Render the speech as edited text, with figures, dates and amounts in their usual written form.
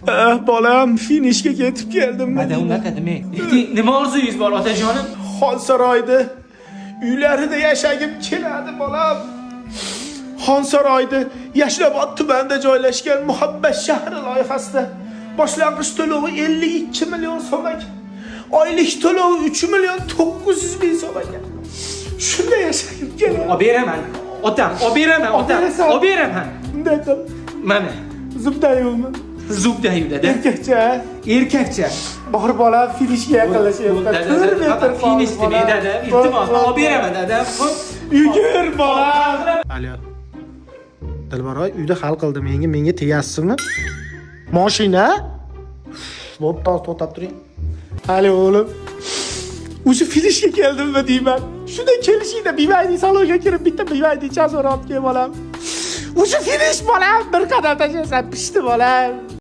Bolam, finishga yetib keldim. Dada, unaqa demang. Nima orzungiz bor, otajonim? Xonsaroyda uylarida yashagim keladi, bolam. Xonsaroyda, Yashnobod tumanida joylashgan Muhabbat shahri loyihasida boshlang'ich to'lovi 52 million so'm ekan. Oylik to'lovi 3 million 900 ming so'm ekan. Shunda yashagim keladi. Olib beraman. Otam, olib beraman, otam. Olib berasan. Olib beraman. Bunday qil. Mana, Zubdayumi? zubdayu dada. Erkakcha. Erkakcha. Bor bolam, finishga yaqinlashyapti. Dada, 4 metr qoldi, finish demang, bolam. dada. Iltimos, olib beraman, dada. Xo'p. Yugur, bolam. Alo. Dilbaroy, uyda hal qildim. Menga tegasizmi? Mashina? Bo'pti, hozir to'xtab turing. Alo, o'g'lim. O'sha finishga keldimmi deyman. Shunda kelishingda BYD salonga kirib bitta BYD Chazor olib kel, bolam. O'sha finish, bolam, bir qadam tashlasan, pishdi, bolam.